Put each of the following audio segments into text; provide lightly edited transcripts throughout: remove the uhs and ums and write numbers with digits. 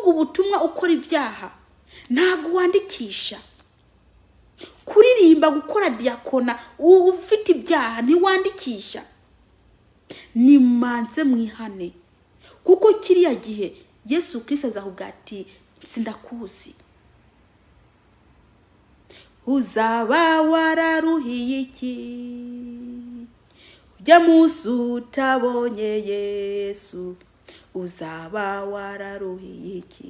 Kuvuga ubutumwa ukora ibyaha ntabwo wandikisha. Kuririmba, gukora diyakona ufite ibyaha ntiwandikisha. Nimanze mwihane, kuko kiriya gihe Yesu Kirisito azakubwira ati: "Sindakuzi." Uzaba wararuhiye iki ujya munsi utabonye Yesu? Uzaba wararuhiye iki?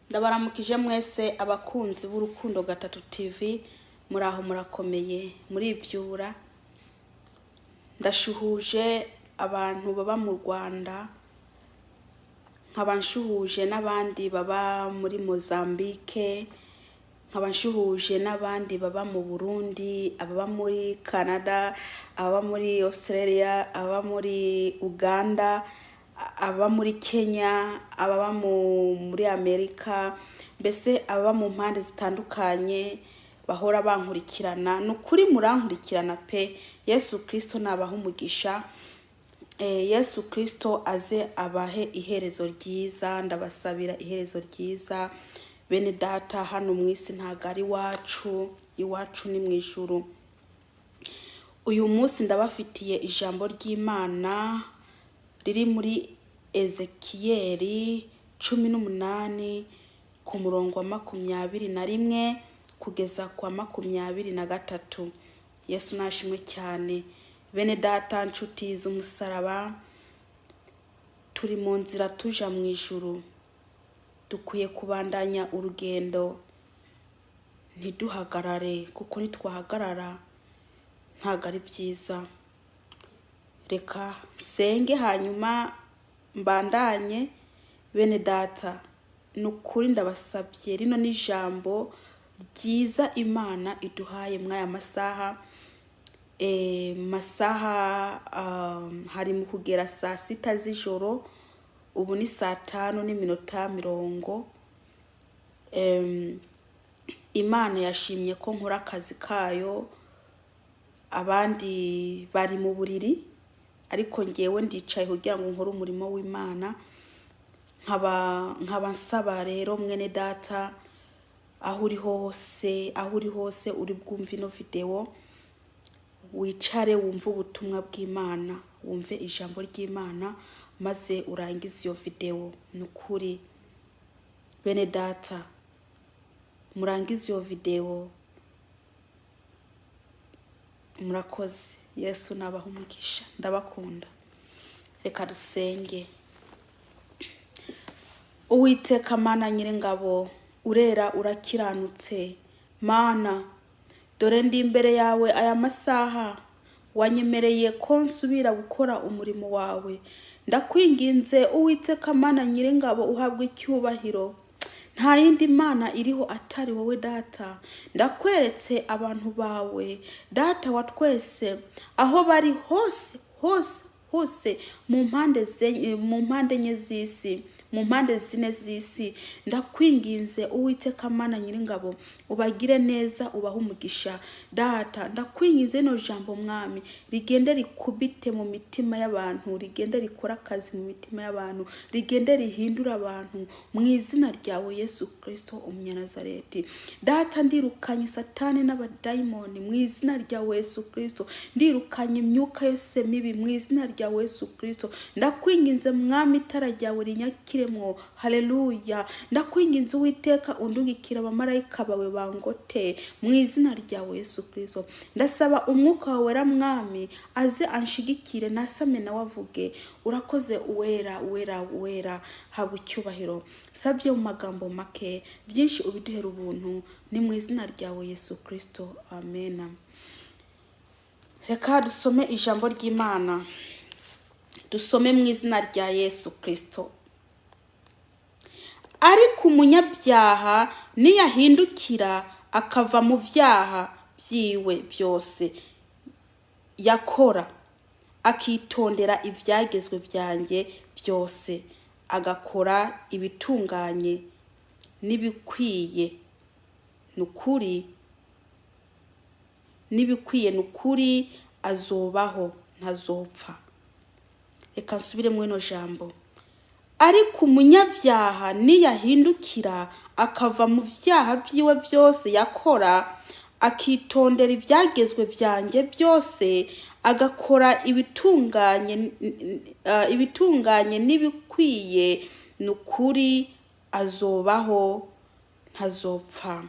Ndabaramukije mwese abakunzi b'Urukundo Gatatu TV. Muraho, murakomeye, muribyura? Ndashuhuje abantu baba mu Rwanda, nkaba nshuhuje n'abandi baba muri Mozambique, nkaba nshuhuje n'abandi baba mu Burundi, ababa muri Canada, ababa muri Australia, ababa muri Uganda, ababa muri Kenya, ababa muri Amerika, mbese ababa mu mpande zitandukanye bahora bankurikirana. Ni ukuri murankurikirana pe. Yesu Kirisito nabaha umugisha. Yesu Kirisito aze abahe iherezo ryiza. Ndabasabira iherezo ryiza, bene data. Hano mu isi ntabwo ari iwacu, iwacu ni mu ijuru. Uyu munsi ndabafitiye ijambo ry'Imana riri muri Ezekiyeli 18 ku murongo wa 21 kugeza ku wa 23. Yesu nashimwe cyane. Bene data, nshuti z'umusaraba, turi mu nzira tuja mu ijuru. Dukwiye kubandanya urugendo, ntiduhagarare, kuko nitwahagarara ntabwo ari byiza. Reka nsenge hanyuma mbandanye. Bene data, ni ukuri ndabasabye, rino ni ijambo ryiza Imana iduhaye muri aya masaha. Masaha hari mu kugera saa 6 z'ijoro, ubu ni saa 5 n'iminota 40. Imana yashimye ko nkora akazi kayo. Abandi bari mu buriri, ariko ngewe ndicaye kugira ngo nkore umurimo w'Imana. Nkaba nsaba rero mwene data, aho uri hose, aho uri hose uri bwumve ino videwo, wicare wumve ubutumwa bw'Imana, wumve ijambo ry'Imana, maze urangize iyo videwo. Ni ukuri bene data, murangize iyo videwo. Murakoze. Yesu nabaha umugisha, ndabakunda. Reka dusenge. Uwiteka Mana Nyiringabo, urera, urakiranutse. Mana, dore ndi imbere yawe aya masaha. Wanyemereye ko nsubira gukora umurimo wawe. Ndakwinginze Uwiteka Mana Nyiringabo, uhabwa icyubahiro. Nta yindi mana iriho atari wowe. Data, ndakweretse abantu bawe, Data wa twese, aho bari hose hose hose, mu mpande enye z'isi, mu mpande zine z'isi. Ndakwinginze Uwiteka Mana Nyiringabo, ubagire neza, ubahe umugisha. Data, ndakwinginze, rino jambo Mwami rigende rikubite mu mitima y'abantu, rigende rikore akazi mu mitima y'abantu, rigende rihindure abantu mu izina ryawe Yesu Kirisito Umunyanazareti. Data, ndirukanye Satani n'abadayimoni mu izina ryawe Yesu Kirisito. Ndirukanye imyuka yose mibi mu izina ryawe Yesu Kirisito. Ndakwinginze Mwami, itara ryawe rinyakiremwo. Haleluya! Ndakwinginze Uwiteka, undungikira abamarayika bawe bangote mu izina ryawe Yesu Kirisito. Ndasaba Umwuka wawe Wera, Mwami, aze anshigikire, nasame nawe avuge. Urakoze Uwera, Uwera, Uwera, habwa icyubahiro. Sabye mu magambo make, byinshi ubiduhera ubuntu. Ni mu izina ryawe Yesu Kirisito, amena. Reka dusome ijambo ry'Imana, dusome mu izina rya Yesu Kirisito. Ariko umunyabyaha niyahindukira akava mu byaha byiwe byose yakora, akitondera ibyagezwe byanjye byose, agakora ibitunganye n'ibikwiye, ni ukuri n'ibikwiye, ni ukuri azobaho, ntazopfa. Reka nsubire muri ino jambo. Ariko umunyabyaha niyahindukira akava mu byaha byiwe byose yakora, akitondera ibyagezwe byanjye byose, agakora ibitunganye n'ibikwiye, ni ukuri azobaho, ntazopfa.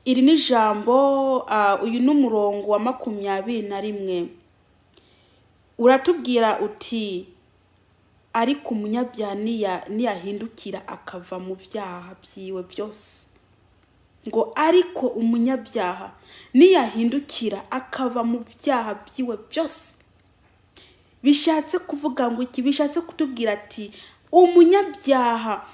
Iri ni ijambo, uyu ni umurongo wa 21, uratubwira uti: "Ariko umunyabyaha niyahindukira akava mu byaha byiwe byose." Ngo ariko umunyabyaha niyahindukira akava mu byaha byiwe byose, bishatse kuvuga ngo iki? Bishatse kutubwira ati: umunyabyaha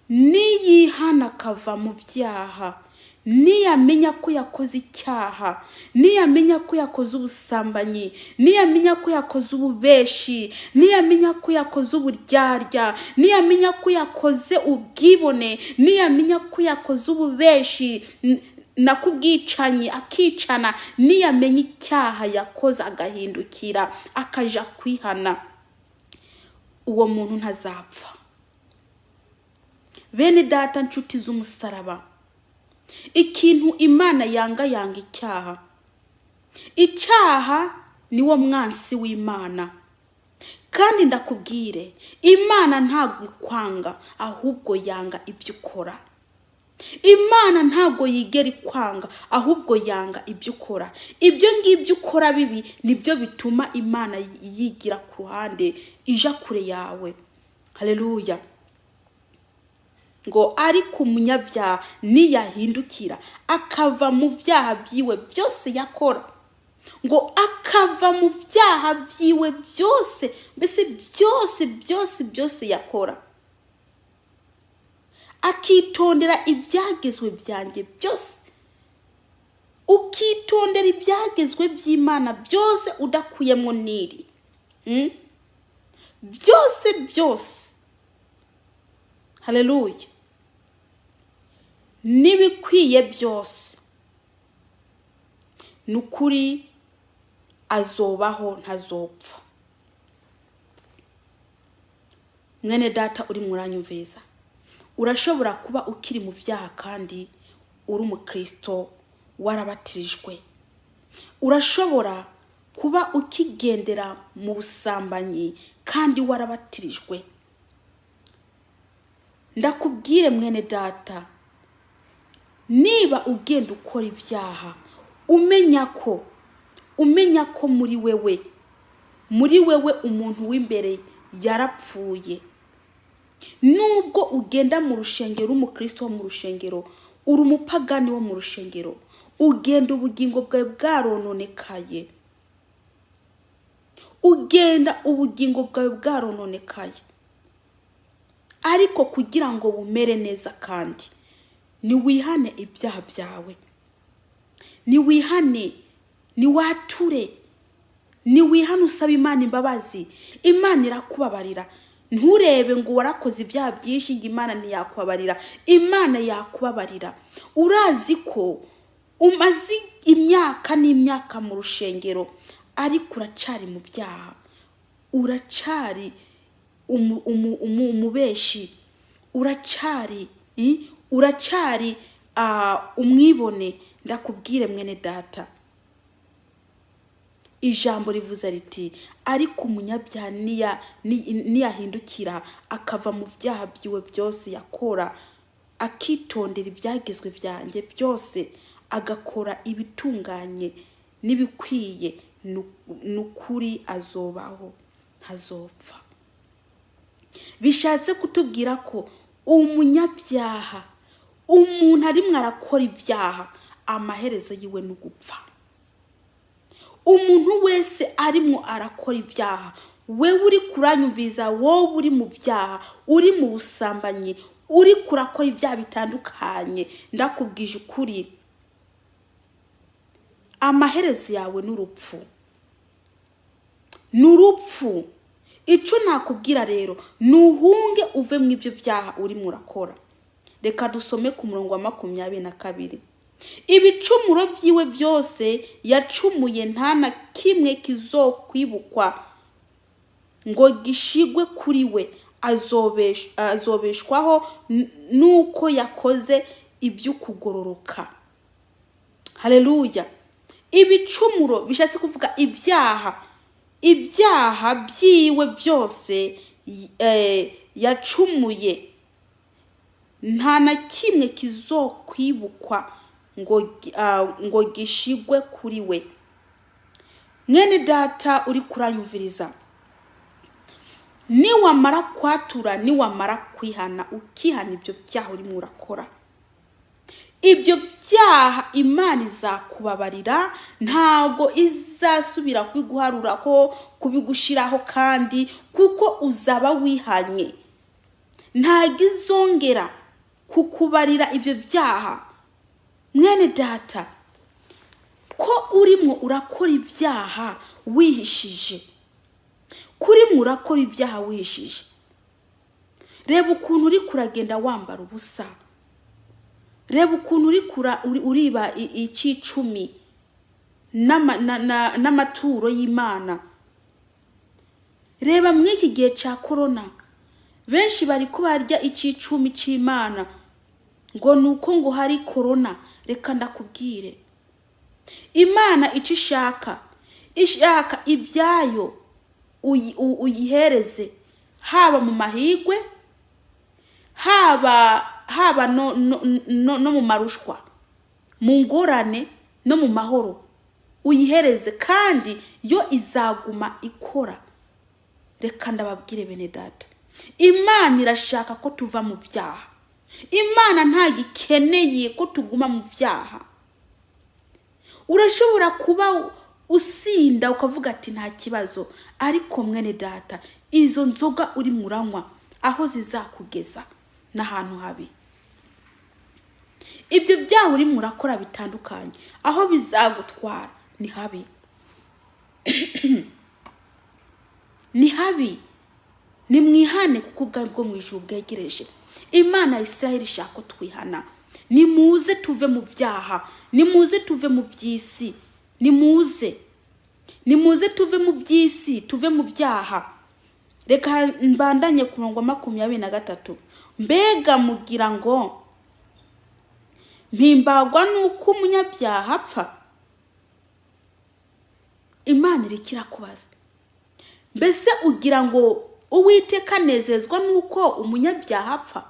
niyihana akava mu byaha, niyamenya ko yakoze icyaha, niyamenya ko yakoze ubusambanyi, niyamenya ko yakoze ububeshi, niyamenya ko yakoze uburyarya, niyamenya ko yakoze ubwibone, niyamenya ko yakoze ububeshi nakubwicanyi, akicana, niyamenya icyaha yakoze agahindukira akaja kwihana, uwo muntu ntazapfa. Bene data, nshuti z'umusaraba, ikintu Imana yanga, yanga icyaha. Icyaha niwo mwansi w'Imana. Kandi ndakubwire, Imana ntabwo ikwanga, ahubwo yanga ibyo ukora. Imana ntabwo yigera ikwanga, ahubwo yanga ibyo ukora. Ibyo ngibyo ukora bibi nibyo bituma Imana yigira ku ruhande, ija kure yawe. Haleluya! Ngo ariko umunyabyaha niyahindukira akava mu byaha byiwe byose yakora, ngo akava mu byaha byiwe byose, mbese byose byose byose yakora, akitondera ibyagezwe byanjye byose. Ukitondera ibyagezwe by'Imana byose udakuyemo n'iri. Byose byose, haleluya, n'ibikwiye byose, ni ukuri azobaho, ntazopfa. Mwene data uri muranyumviza, urashobora kuba ukiri mu byaha kandi uri umukristo warabatirijwe. Urashobora kuba ukigendera mu busambanyi kandi warabatirijwe. Ndakubwire mwene data, niba ugenda ukora ibyaha, umenya ko muri wewe umuntu w'imbere yarapfuye, nubwo ugenda mu rushengero, umukristo wo mu rushengero, uri umupagani wo mu rushengero, ugenda ubugingo bwawe bwarononekaye, ugenda ubugingo bwawe bwarononekaye. Ariko kugira ngo bumere neza kandi, niwihane ibyaha byawe, niwihane, niwature, niwihane usaba Imana imbabazi, Imana irakubabarira. Nturebe ngo warakoze ibyaha byinshi ngo Imana ntiyakubabarira. Imana yakubabarira. Urazi ko umaze imyaka n'imyaka mu rushengero, ariko uracari mu byaha, uracari umubeshi, uracari umwibone. Ndakubwire mwene data, ijambo rivuze riti: "Ariko umunyabyaha niyahindukira akava mu byaha byiwe byose yakora, akitondera ibyagezwe byanjye byose, agakora ibitunganye n'ibikwiye, ni ukuri azobaho, ntazopfa." Bishatse kutubwira ko umunyabyaha, umuntu arimwo arakora ibyaha, amaherezo yiwe ni ugupfa. Umuntu wese arimwo arakora ibyaha, wewe uri kuranyumviza, wowe uri mu byaha, uri mu busambanyi, uri kurakora ibyaha bitandukanye, ndakubwije ukuri, amaherezo yawe ni urupfu, ni urupfu. Icyo nakubwira rero, nuhunge uve mu ibyo byaha urimo urakora. Reka dusome ku murongo wa 22. Ibicumuro byiwe byose yacumuye nta na kimwe kizokwibukwa ngo gishigwe kuri we. Azobeshwaho nuko yakoze iby'ukugororoka. Haleluya! Ibicumuro bishatse kuvuga ibyaha, ibyaha byiwe byose yacumuye nta na kimwe kizokwibukwa ngo gishigwe kuri we. Mwene data uri kuranyumviriza, niwamara kwatura, niwamara kwihana, ukihana ibyo byaha urimo urakora, ibyo byaha Imana izakubabarira, ntabwo izasubira kubiguharuraho, kubigushiraho, kandi kuko uzaba wihanye ntabwo izongera kukubarira ibyo byaha. Mwene data, ko urimo urakora ibyaha wihishije, kurimo urakora ibyaha wihishije, reba ukuntu uri kuragenda wambara ubusa, reba ukuntu uri uriba icicumi n'amaturo y'Imana. Reba muri iki gihe cya korona, benshi bari ko barya icicumi cy'Imana ngo ni uko ngo hari korona. Reka ndakubwire, Imana icyo ishaka, ishaka ibyayo uyihereze, haba mu mahigwe, haba no mu marushwa, mu ngorane no mu mahoro, uyihereze kandi yo izaguma ikora. Reka ndababwire bene data, Imana irashaka ko tuva mu byaha. Imana ntabwo ikeneye ko tuguma mu byaha. Urashobora kuba usinda ukavuga ati nta kibazo, ariko mwene data, izo nzoga urimo uranywa aho zizakugeza n'ahantu habi. Ibyo byaha urimo urakora bitandukanye, aho bizagutwara ni habi, ni habi. Nimwihane kuko ubwami bwo mu ijuru bwegereje. Imana ya Isiraheli ishaka ko twihana. Nimuze tuve mu byaha, nimuze tuve mu by'isi, nimuze, nimuze tuve mu by'isi, tuve mu byaha. Reka mbandanye ku murongo wa 23. Mbega mugira ngo mpimbagwa n'uko umunyabyaha apfa? Imana iriko irakubaza, mbese ugira ngo Uwiteka anezezwa n'uko umunyabyaha apfa?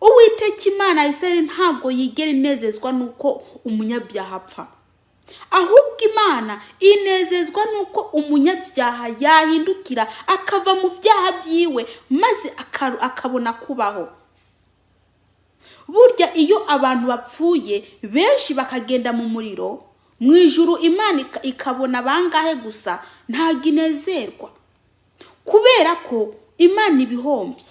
Uwiteka Imana ya Isiraheli ntabwo yigera inezezwa n'uko umunyabyaha apfa, ahubwo Imana inezezwa n'uko umunyabyaha yahindukira akava mu byaha byiwe, maze akabona kubaho. Burya iyo abantu bapfuye benshi bakagenda mu muriro, mu ijuru Imana ikabona bangahe gusa, ntabwo inezerwa, kubera ko Imana ibihombye.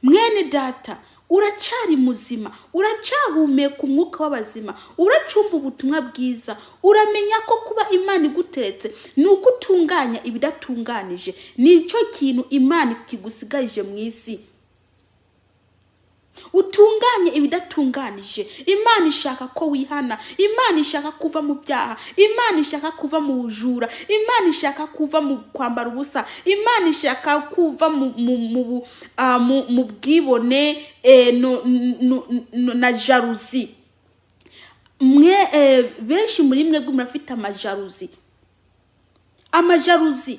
Mwene data, uracari muzima, uracahumeka umwuka w'abazima, uracumva ubutumwa bwiza, uramenya ko kuba Imana iguteretse ni uko utunganya ibidatunganije. Nicyo kintu Imana ikigusigarije mu isi, utunganye ibidatunganije. Imana ishaka ko wihana, Imana ishaka kuva mu byaha, Imana ishaka kuva mu bujura, Imana ishaka kuva mu kwambara ubusa, Imana ishaka kuva mu bwibone na jalousie. Mwe benshi muri mwebwe murafite amajalousie, amajalousie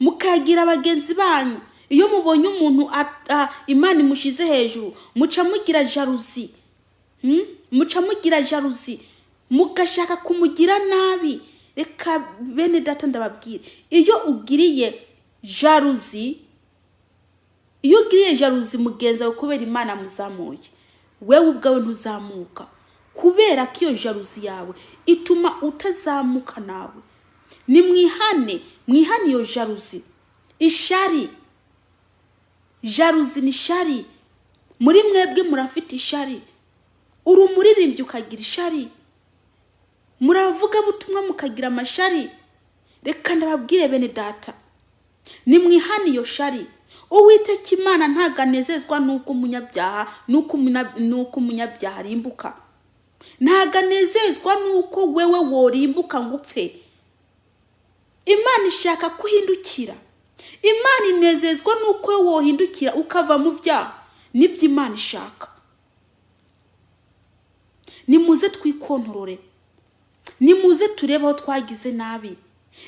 mukagira bagenzi banyu. Iyo mubonye umuntu Imana imushize hejuru, muca mugira jalousie, Muca mugira jalousie, mugashaka kumugira nabi. Reka bene data ndababwire, iyo ugiriye jalousie, iyo ugiriye jalousie mugenzi wawe kubera Imana muzamuye, wewe ubwawe ntuzamuka, kubera ko iyo jalousie yawe ituma utazamuka nawe. Nimwihane, mwihane iyo jalousie, ishari. Jalousie ni shari. Muri mwebwe murafite ishari. Uri umuririmbyi ukagira ishari, muravuga butumwa mukagira amashari. Reka ndababwire bene data, nimwihane iyo shari. Uwiteka Imana ntabwo anezezwa n'uko umunyabyaha n'uko umunyabyaha arimbuka. Ntabwo anezezwa n'uko wewe worimbuka ngo upfe. Imana ishaka ko uhindukira. Imana inezezwa n'uko wohindukira ukava mu byaha. Nibyo Imana ishaka. Nimuze twikontorore, nimuze turebe aho twagize nabi,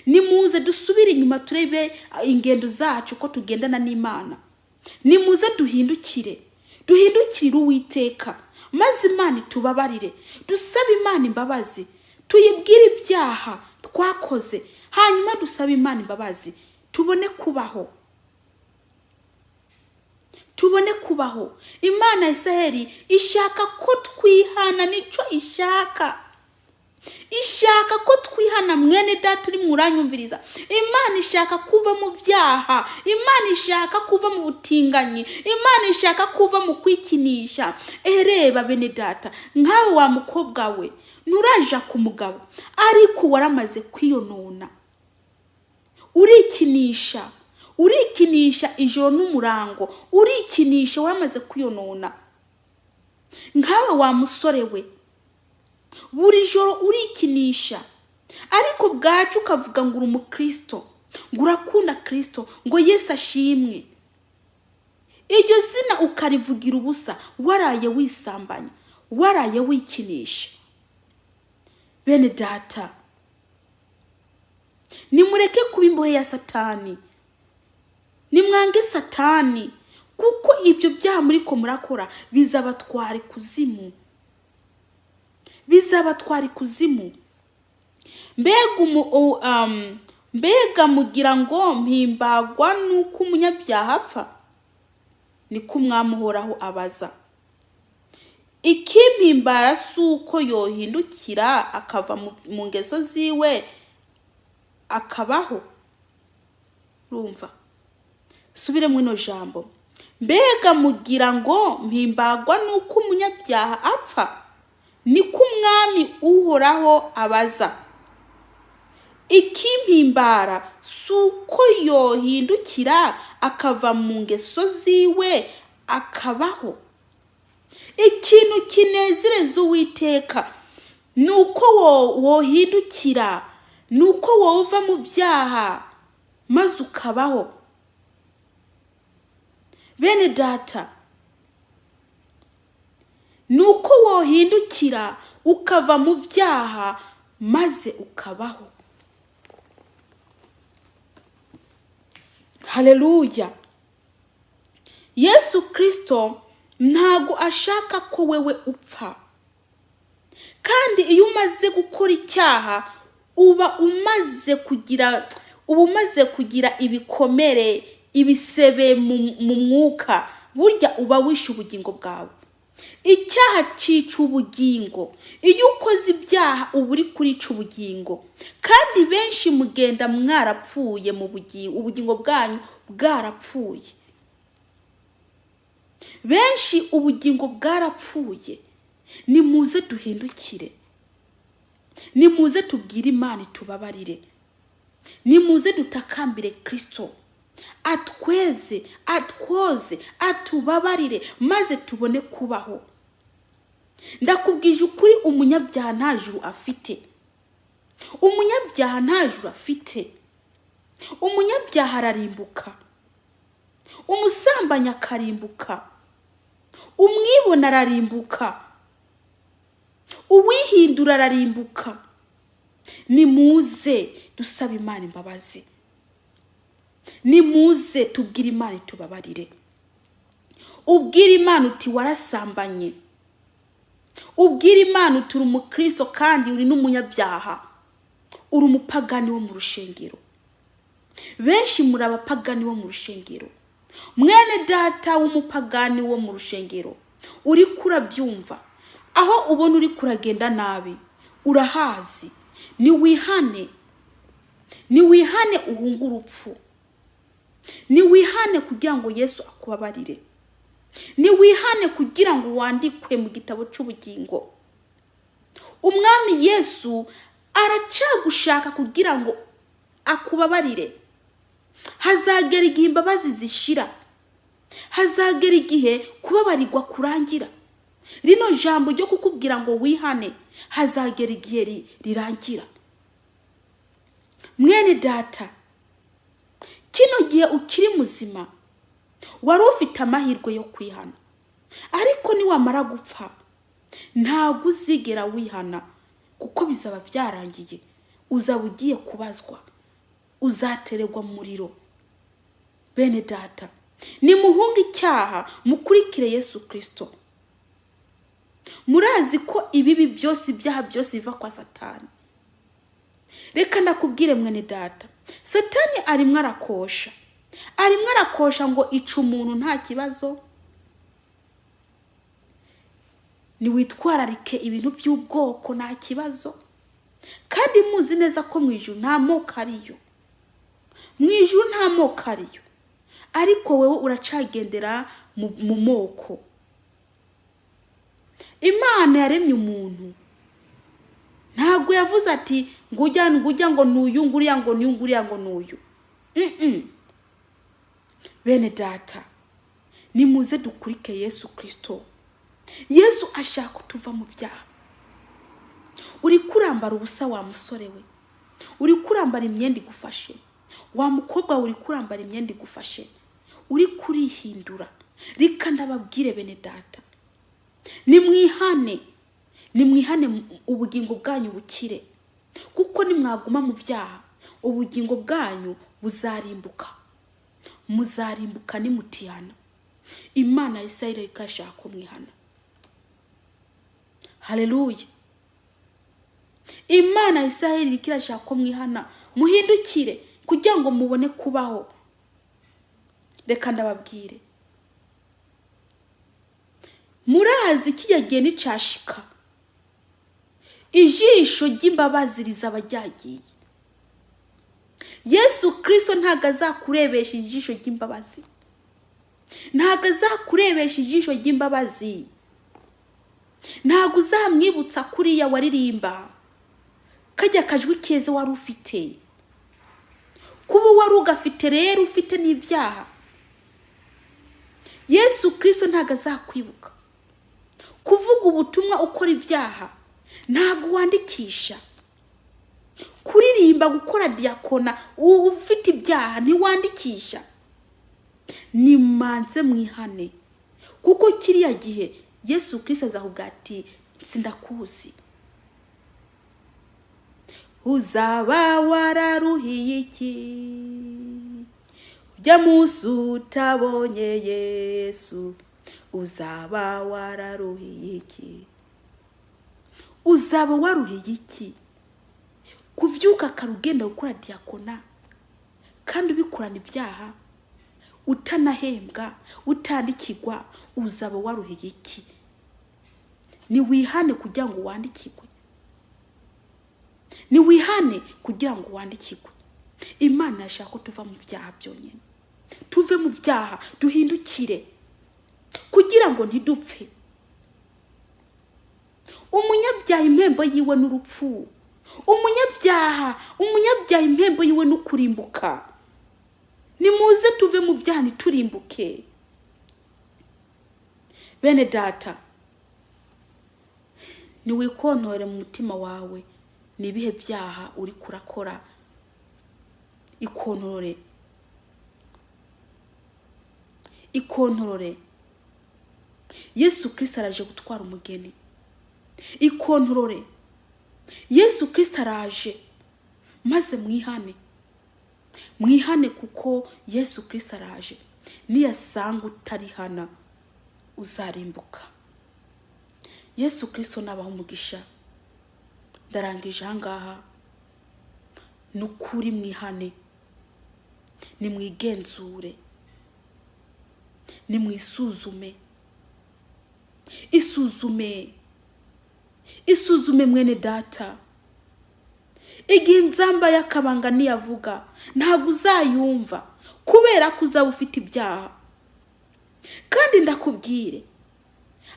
nimuze dusubire inyuma turebe ingendo zacu ko tugendana n'Imana. Nimuze duhindukire, duhindukirire Uwiteka, maze Imana itubabarire. Dusabe Imana imbabazi, tuyibwire ibyaha twakoze, hanyuma dusabe Imana imbabazi tubone kubaho, tubone kubaho. Imana ya Isiraheli ishaka ko twihana, nicyo ishaka. Ishaka ko twihana. Mwene data uri muranyumviriza, Imana ishaka kuva mu byaha, Imana ishaka kuva mu butinganyi, Imana ishaka kuva mu kwikinisha. Reba bene data, nkawe wa mukobwa we, nturaja ku mugabo ariko waramaze kwiyonona, urikinisha, urikinisha ijoro n'umurango, urikinisha, waramaze kwiyonona. Nkawe wa musore we, buri joro urikinisha, ariko bwacu ukavuga ngo uri umukristo, ngo urakunda Kristo, ngo Yesu ashimwe. Iryo zina ukarivugira ubusa, waraye wisambanya, waraye wikinisha. Bene data, nimureke kuba imbohe ya Satani, nimwange Satani, kuko ibyo byaha muriko murakora bizabatwara ikuzimu, bizabatwara ikuzimu. Mbega mugira ngo mpimbagwa n'uko umunyabyaha apfa? Niko Umwami Uhoraho abaza. Ikimpimbara si uko yohindukira akava mu ngeso ziwe akabaho. Urumva, subire ino jambo: mbega mugira ngo mpimbagwa n'uko umunyabyaha apfa? Niko Umwami Uhoraho abaza. Ikimpimbara si uko yohindukira akava mu ngeso ziwe akabaho. Ikintu kinezereza Uwiteka ni uko wohindukira, ni uko wova mu byaha maze ukabaho. Bene data, ni uko wohindukira ukava mu byaha maze ukabaho. Haleluya! Yesu Kirisito ntago ashaka ko wewe upfa. Kandi iyo umaze gukora icyaha uba umaze kugira ibikomere, ibisebe mu mwuka. Burya uba wishe ubugingo bwawe. Icyaha cica ubugingo. Iyo ukoze ibyaha uba uri kurica ubugingo, kandi benshi mugenda mwarapfuye mu bugingo, ubugingo bwanyu bwarapfuye. Benshi ubugingo bwarapfuye. Nimuze duhindukire, nimuze tubwire Imana itubabarire, nimuze dutakambire Kirisito atweze, atwoze, atubabarire, maze tubone kubaho. Ndakubwije ukuri, umunyabyaha nta juru afite, umunyabyaha nta juru afite. Umunyabyaha ararimbuka, umusambanyi akarimbuka, umwibone ararimbuka, uwihindura ararimbuka. Nimuze dusaba Imana imbabazi, nimuze tubwire Imana itubabarire. Ubwire Imana uti warasambanye, ubwire Imana uti uri umukristo kandi uri n'umunyabyaha, uri umupagani wo mu rushengero. Benshi muri abapagani bo mu rushengero. Mwene data w'umupagani wo mu rushengero, uri kurabyumva, aho ubona uri kuragenda nabi urahazi. Niwihane, niwihane uhunge urupfu, niwihane kugira ngo Yesu akubabarire, niwihane kugira ngo wandikwe mu gitabo cy'ubugingo. Umwami Yesu aracagushaka kugira ngo akubabarire. Hazagera igihe imbabazi zishira. Hazagera igihe kubabarirwa kurangira. Rino jambo ryo kukubwira ngo wihane, hazagera igihe rirangira. Mwene data, kino gihe ukiri muzima wari ufite amahirwe yo kwihana, ariko niwamara gupfa ntabwo uzigera wihana, kuko bizaba byarangiye. Uzaba ugiye kubazwa, uzatererwa mu muriro. Bene data, nimuhunge icyaha, mukurikire Yesu Kirisito. Murazi ko ibibi byose, ibyaha byose biva kwa Satani. Reka ndakubwire mwene data, Satani arimwo arakosha, arimwo arakosha ngo ica umuntu nta kibazo. Niwitwararike ibintu by'ubwoko nta kibazo, kandi muzi neza ko mu ijuru nta moko ariyo, mu ijuru nta moko ariyo, ariko wowe uracagendera mu moko. Imana yaremye umuntu, ntabwo yavuze ati ngo ujya ngo ujya ngo n'uyu, ngo uriya ngo n'uyu, ngo uriya ngo n'uyu. Bene data, nimuze dukurike Yesu Kirisito. Yesu ashaka tuva mu byaha. Uri kurambara ubusa wa musore we, uri kurambara imyenda igufashe, wa mukobwa we uri kurambara imyenda igufashe, uri kurihindura. Reka ndababwire bene data, nimwihane, nimwihane ubugingo bwanyu bukire, kuko nimwaguma mu byaha ubugingo bwanyu buzarimbuka, muzarimbuka nimutihana. Imana ya Isirayeli ikashaka ko mwihana. Haleluya! Imana ya Isirayeli irashaka ko mwihana, muhindukire kugira ngo mubone kubaho. Reka ndababwire, murazi kijya gihe nicashika, ijisho ry'imbabazi rizaba ryagiye. Yesu Kirisito ntabwo azakurebesha ijisho ry'imbabazi, ntabwo azakurebesha ijisho ry'imbabazi, ntabwo uzamwibutsa kuriya waririmba kajya kajwi keza wari ufite. Kuba wari ugafite rero ufite n'ibyaha, Yesu Kirisito ntabwo azakwibuka. Kuvuga ubutumwa ukora ibyaha ntabwo wandikisha, kuririmba, gukora diyakona ufite ibyaha ntiwandikisha. Nimanze mwihane, kuko kiriya gihe Yesu Kirisito azakubwira ati sindakuzi. Uzaba wararuhiye iki ujya munsi utabonye Yesu? Uzaba wararuhiye iki? Uzaba waruhiye iki kubyuka kare ugenda gukora diyakona kandi ubikorana ibyaha, utanahembwa, utandikirwa? Uzaba waruhiye iki? Niwihane kugira ngo wandikirwe, niwihane kugira ngo wandikirwe. Imana yashaka ko tuva mu byaha byonyine, tuve mu byaha duhindukire kugira ngo ntidupfe. Umunyabyaha impembo yiwe n'urupfu, umunyabyaha impembo yiwe n'ukurimbuka. Nimuze tuve mu byaha ntiturimbuke. Bene data, niwikontore mu mutima wawe, ni ibihe byaha uri kurakora? Ikontorore, ikontorore. Yesu Kirisito araje gutwara umugeni. Ikontorore, Yesu Kirisito araje, maze mwihane, mwihane kuko Yesu Kirisito araje. Niyasanga utarihana uzarimbuka. Yesu Kirisito nabaha umugisha. Ndarangije ahangaha. Ni ukuri mwihane, nimwigenzure, nimwisuzume, isuzume, isuzume mwene data. Igihe inzamba y'akabanga niyavuga ntabwo uzayumva, kubera ko uzaba ufite ibyaha. Kandi ndakubwire,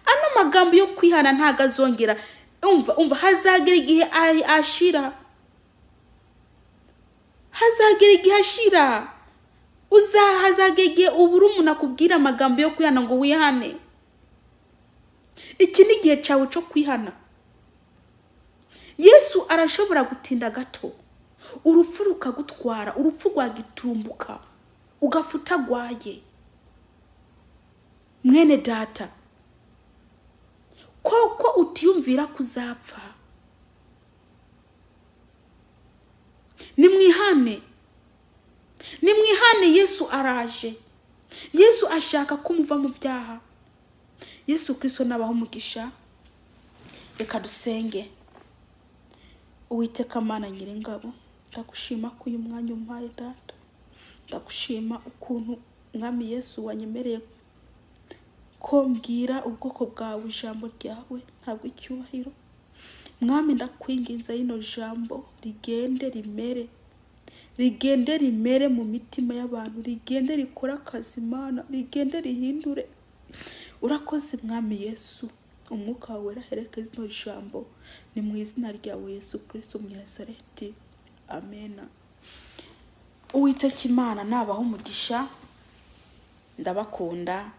ano magambo yo kwihana ntabwo azongera. Umva, umva, hazagera igihe ashira, hazagera igihe ashira. Uzahazaga igihe ubura umuntu akubwira amagambo yo kwihana ngo wihane. Iki ni igihe cyawe cyo kwihana. Yesu arashobora gutinda gato, urupfu rukagutwara, urupfu rwagiturumbuka, ugapfa utagwaye. Mwene data, koko utiyumvira kuzapfa? Nimwihane, nimwihane, Yesu araje. Yesu ashaka ko muva mu byaha. Yesu Kristo nabaho umugisha. Reka dusenge. Uwiteka Mana Nyiringabo, ndagushima ko uyu mwanya umpaye, data. Ndagushima ukuntu, Mwami Yesu, wanyemereye ko mbwira ubwoko bwawe ijambo ryawe. Ntabwo icyubahiro, Mwami. Ndakwinginze, rino jambo rigende rimere, rigende rimere mu mitima y'abantu, rigende rikore akazi, Mana, rigende rihindure. Urakoze, Mwami Yesu. Umwuka wawe wera rino jambo. Ni mu izina ryawe Yesu Kristo Umunyanazareti, amena. Uwiteka Imana nabaho umugisha. Ndabakunda.